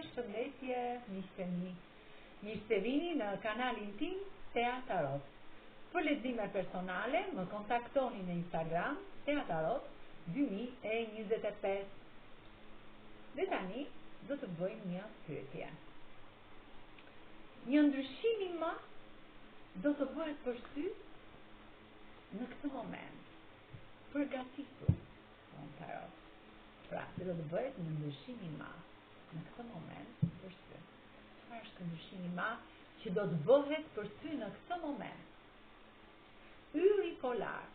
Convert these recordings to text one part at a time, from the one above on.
Përshëndetje, miqtë e mi. Mirë se vini në kanalin tim Tea Tarot. Për lexime personale më kontaktoni në Instagram Tea Tarot 2025. Dhe tani do të bëjmë një pyetje. Një ndryshim i madh do të bëhet për ty në këtë moment. Përgatitu, thonë tarot. Pra, se do të bëhet një ndryshim i madh në këtë moment për ty. Çfarë është ky ndryshim i madh që do të bëhet për ty në këtë moment? Ylli polar.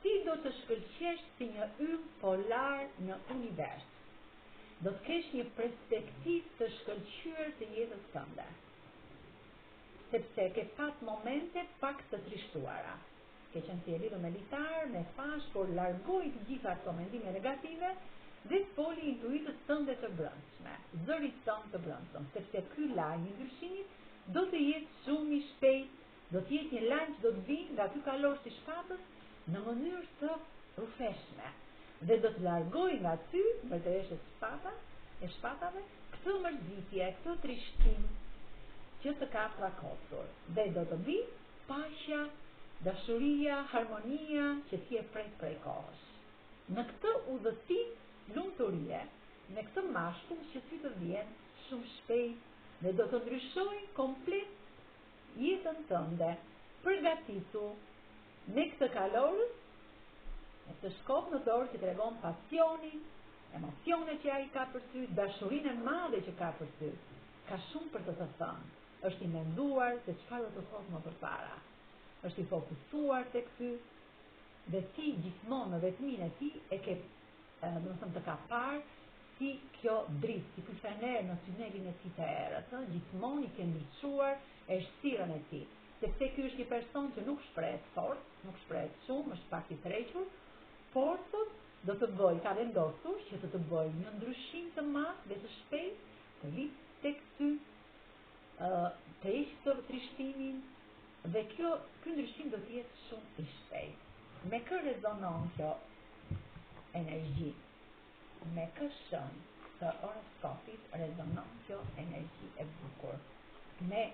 Ti do të shkëlqesh si një yll polar në univers. Do të kesh një perspektivë të shkëlqyer të jetës tënde. Sepse ke pas momente pak të trishtuara. Ke qenë si e lidhur me litar, me fashë, por largoji të gjitha këto mendime negative dhe foli intuitës tënde të brendshme, zërit tënd të brendshëm, sepse ky lajm i ndryshimit do të jetë shumë i shpejtë, do të jetë një lajm që do të vijë nga ky kalorës i shpatës në mënyrë të rrufeshme dhe do të largojë nga ty mbretëreshës shpata e shpatave këtë mërzitje, këtë trishtim që të ka pllakosur dhe do të vijë Paqja, dashuria, harmonia që ti e pret prej kohësh. Në këtë udhëtim lumturie, me këtë mashkull që ty të vjen shumë shpejt dhe do të ndryshojë komplet jetën tënde. Përgatitu me këtë kalorës, me këtë shkop në dorë që tregon pasionin, emocionet që ai ka për ty, dashurinë e madhe që ka për ty. Ka shumë për të të thënë. Është i menduar se çfarë do të thotë më përpara. Është i fokusuar tek ty dhe ti gjithmonë në vetminë e tij e ke, domethënë të ka parë si kjo dritë, si ky fener në tunelin e tij të errët, ëh, gjithmonë i ke ndriçuar errësirën e tij, sepse ky është një person që nuk shprehet fort, nuk shprehet shumë, është pak i tërhequr, por thotë do të bëjë, ka vendosur që të të bëjë një ndryshim të madh dhe të shpejtë, të vijë tek ty, të heqë këtë trishtimin dhe kjo ky ndryshim do të jetë shumë i shpejtë. Me kë rezonon kjo energji? Me kë shenjë të horoskopit rezonon kjo energji e bukur? Me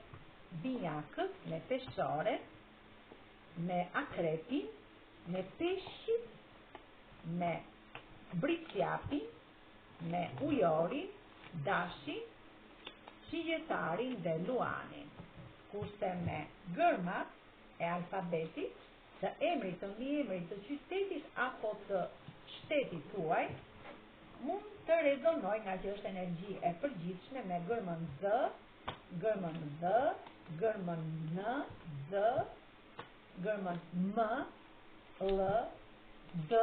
binjakët, me peshoret, me akrepin, me peshqit, me bricjapin, me ujorin, dashin, shigjetarin dhe luanin, kurse me gërmat e alfabetit të emrit të mbiemrit të qytetit apo të shtetit tuaj, mund të rezonojë ngaqë është energji e përgjithshme me gërmën Z, gërmën V, gërmën N, D, gërmën M, L, D,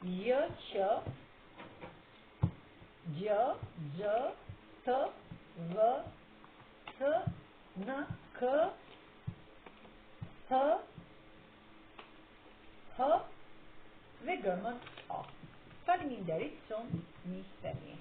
J, Q, G, Gj, T, V, T, N, K, H, H dhe gërmën O. Faleminderit shumë miqtë e mi.